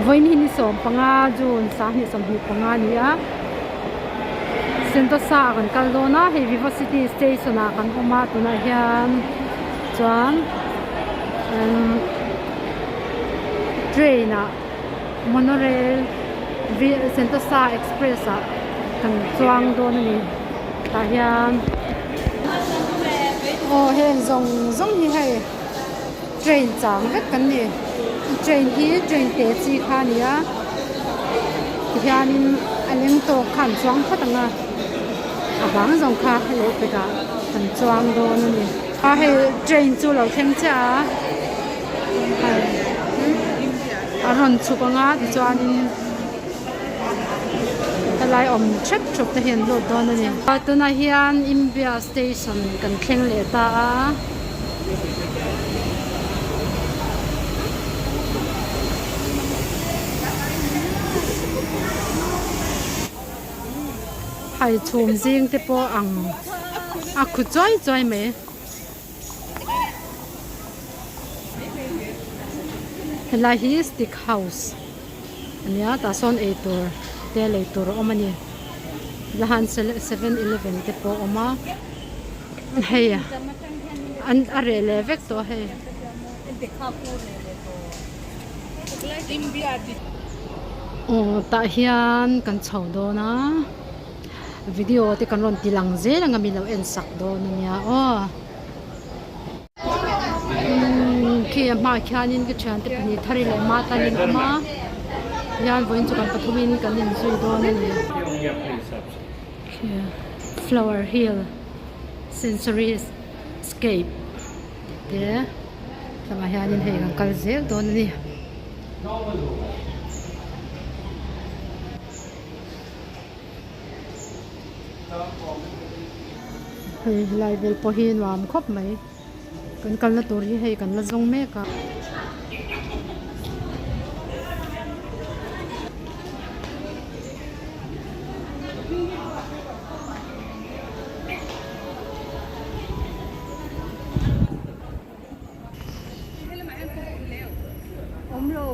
Vawiin hi ni 15 June 2025 a ni a Sentosa ah kan kal dawn a hei Vivo City station ah kan awm a tunah hian chuan umm train ah monorail Sentosa express ah kan chuang dawn a ni tah hian aw heng zawng zawng hi hei train chang vek kan ni train hi train te chi kha a ni a tihianin a leng tawk kha an chuang phawt ang a a bang zawng kha leh pekah kan chuang dawn a ni a hei train chu lo thleng chiah a hei a rawn chhuk ang a tichuanin helai awm thep thup te hi an lut dawn a ni tunah hian India station kan thleng leh ta a. Hai chhum zing te pawh ang a khu chuai chuai mai. Helai hi stick house a nia tah sawn eitur te lei tur a awm a ni lahan 7-eleven te pawh a awm a. Hei an a reh leh vek tawh hei. Aw tah hian kan chho dawn a video te kan rawn ti lang zel ang a mi lo en sak dawn a nia aw. Umm khi a hmaah khianin ka thiante pahnih thari leh matan in awm a hian vawiin chu kan pathumin kan inzui dawn a ni. Flower Hill Sensory Scape tih te tlangah hianin hei kan kal zel dawn a ni. Hei helai vel pawh hi nuam khawp mai kan kalna tur hi hei kan la zawng mek a.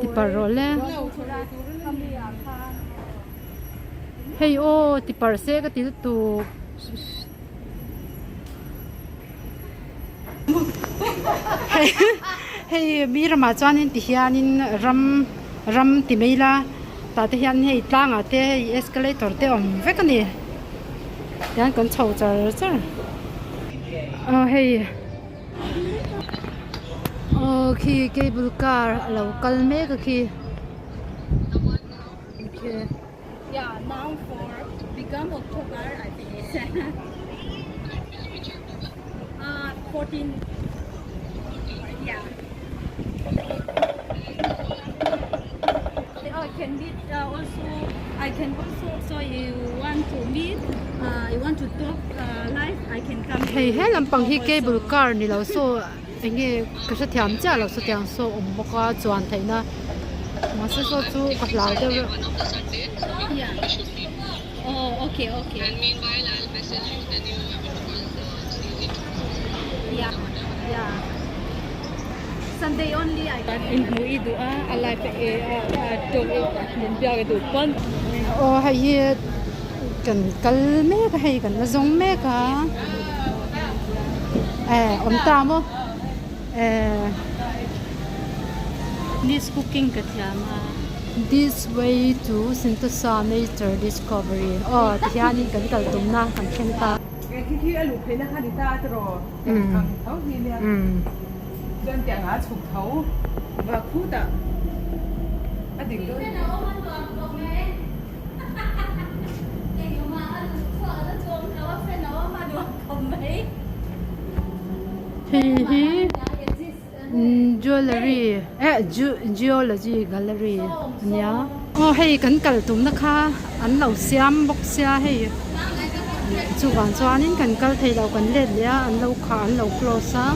Tipar rawh le hei aw tipar se ka ti lutuk hei mi ramah chuanin tihianin ram ram ti mai ila tah te hian hei tlangah te hei escalator te awm vek a ni tihian kan chho char char aw hei aw khi cable car a lo kal mek a khi. Yeah, now for become October, I finish. 14. Yeah. Oh, can be also. I can also. So you want to meet? You want to talk live? I can come. Hei he lampang hi cable car ni lo saw eng nge ka hrethiam chiah lo sawtiang saw awm bawk a chuan theihna mahse saw chu ka hlau deuh reuh. Yeah. Oh, okay, okay. Yeah, yeah. Sunday only I In hmu i duh a, a live e a tawng e min biak i duh pawn. Aw hei hi kan kal mek a hei kan la zawng mek a eh awm ta maw eh. This cooking ka thiam a. This way to Sentosa Nature Discovery aw tihianin kan kal tumna kan thleng ta. He khi khi a luh theihna kha ni ta a tiraw ang tho hi nia chuan tiang ah a chhuk tho va khutah a dik dawn. Hei hi jewellery eh geology gallery a nia aw hei kan kal tumna kha an lo siam bawk sia hei chuvang chuanin kan kal thei lo kan let leh a an lo khah an lo close a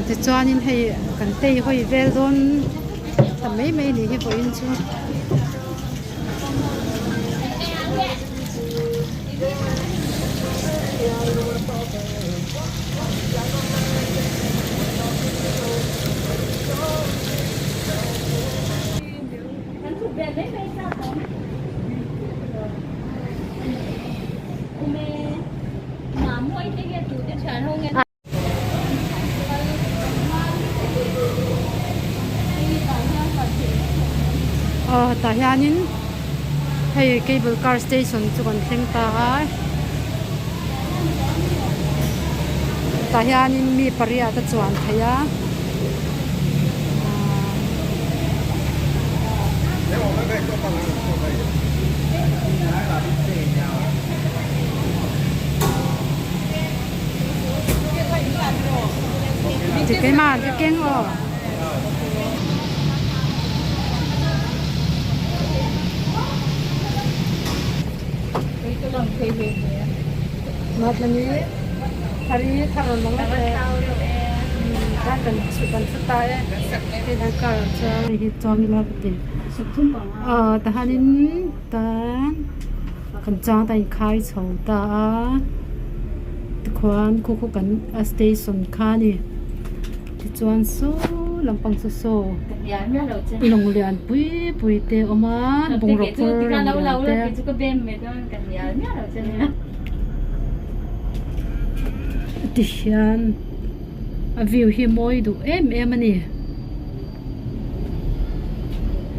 tichuanin hei kan tei hawi vel dawn ta mai mai a nih hi vawiin chu. Aw tah hianin hei cable car station chu kan thleng ta a tah hianin mi pariat a chuan thei a. Keimah ka keng aw. Matlani thari thar lang te kan kan kan thu ta e cable car chuan hei hi chuang ila ka ti aw tahanin tan kan chuang ta inkhai chho ta a tikhuan khu khu kan a station kha a ni tichuan saw lampang chu saw lawng lian pui pui te a awm a bungraw phur lawng lian te tihian a view hi mawi duh em em a ni.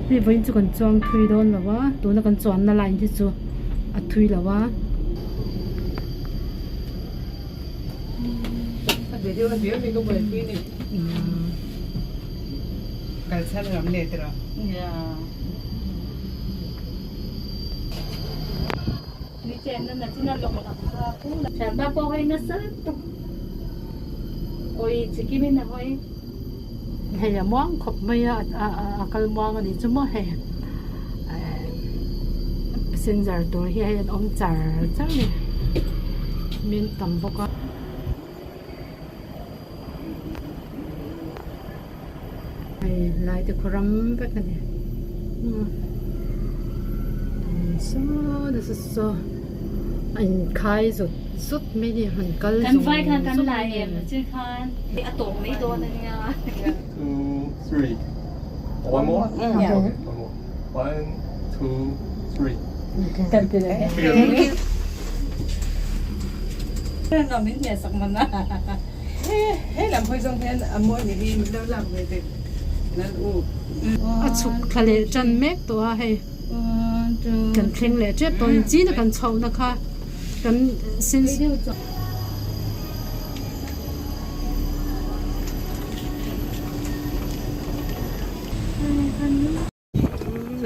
Hei vawiin chu kan chuang thui dawn lo a tuna kan chuanna line hi chu a thui lo a. Hei a muang khawp mai a a kal muang a nih chu maw hei passenger tur hi hei an awm char char a ni min tam bawk a. Hei lai te khaw ram vek a ni saw nasa saw a inkhai zut zut mai a ni han kal zung zung mai a ni. Two, three. One more? Yeah. Okay, one more. One, two, three. Thank you. A chhuk thla leh tan mek tawh a hei kan thleng leh tep tawh in chin a kan chhoh na kha kan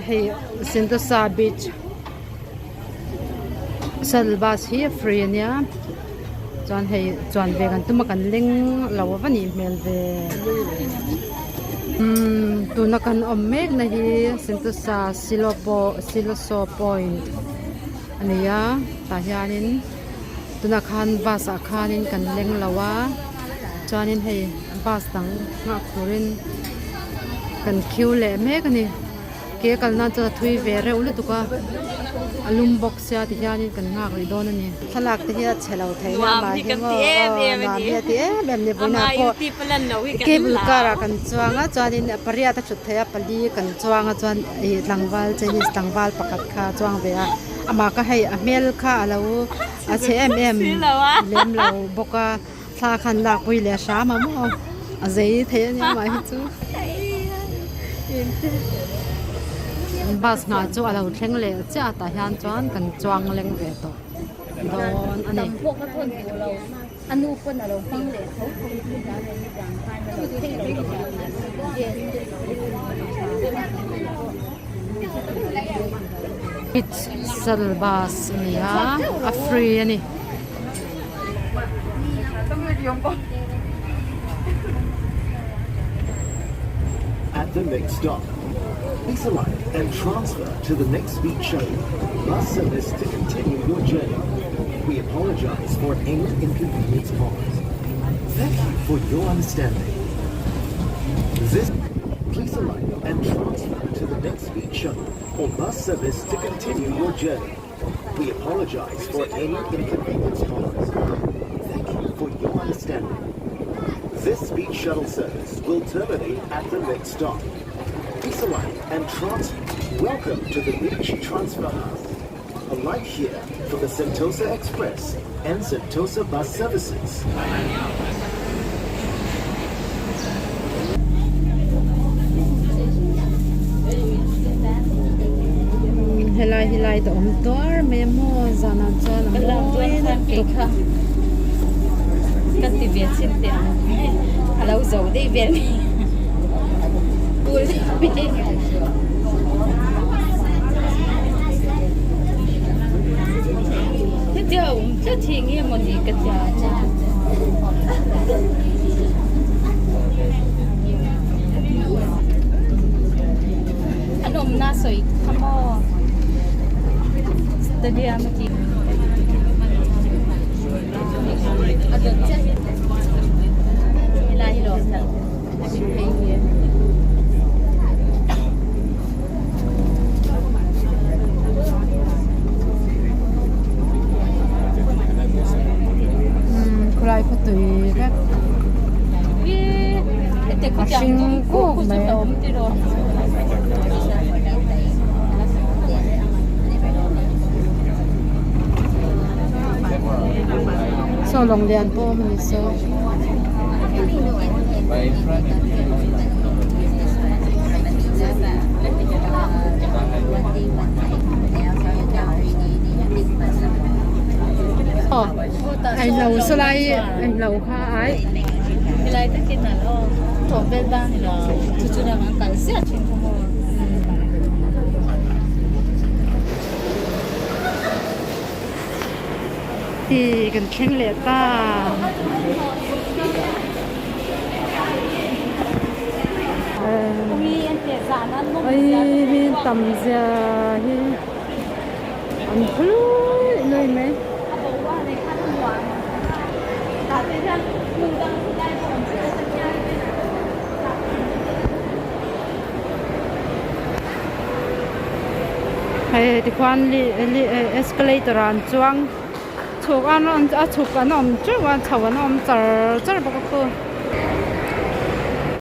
Hei Sentosa beach shuttle bus hi a free a nia chuan hei chuan ve kan tum a kan leng lo a va nih hmel ve umm tuna kan awm mek na hi Sentosa Siloso point a ni a tah hianin tunah khan bus ah khanin kan leng lo a chuanin hei bus dang nghah turin kan queue leh mek a ni ke kal nan chuan a thui ve reuh lutuk a a lum bawk sia ti hianin kan nghak rih dawn a ni thlalak te hi a chhe lo thei nia mah hi maw aw nuam hi a ti em em ni vawiinah pawh cable car ah kan chuang a chuanin pariat a thut theih a pali kan chuang a chuan ih tlangval chinese tlangval pakhat kha a chuang ve a amah kha hei a hmel kha a lo a chhe em em lem lo bawk a. Thla khan lakpui leh hram a maw a zei thei a nia mah hi chu bus nghah chu a lo thleng leh chiah a tah hian chuan kan chuang leng ve tawh dawn a ni. Beach shuttle bus a ni a a free a ni. At the next stop, please alight and transfer to the next beach shuttle bus service to continue your journey. We apologize for any inconvenience caused. Thank you for your understanding. This please alight and transfer to the next beach shuttle or bus service to continue your journey. We apologize for any inconvenience caused. Thank you for your understanding. This beach shuttle service will terminate at the next stop. Please alight and transfer. Welcome to the Beach Transfer Hub. Alight here for the Sentosa Express and Sentosa bus services. light a awm tuar mai a maw zanah chuan a mawi lutuk. Ka ti ve chin teh ang a lo zo daih vel mai Hetia a awm tlat hi eng nge mawni ka tia An awmna sawi kha maw stadium a tih a dawt chiah hi helai hi lawm phei hi. Khawlai khaw tui vek a hring kuk mai. Saw lawng lian pawh a awm a ni saw. Englo saw lai englo kha ai. Helai takin a lo thawh vel bang ni lo chu chu dang an kal ziah thin kha maw. Ti kan thleng leh ta. Ai mi tam zia hi an phului lui mai. Hei tikhuan escalator ah an chuang chhuk an a chhuk an awm teuh a chho an awm char char bawk a khu.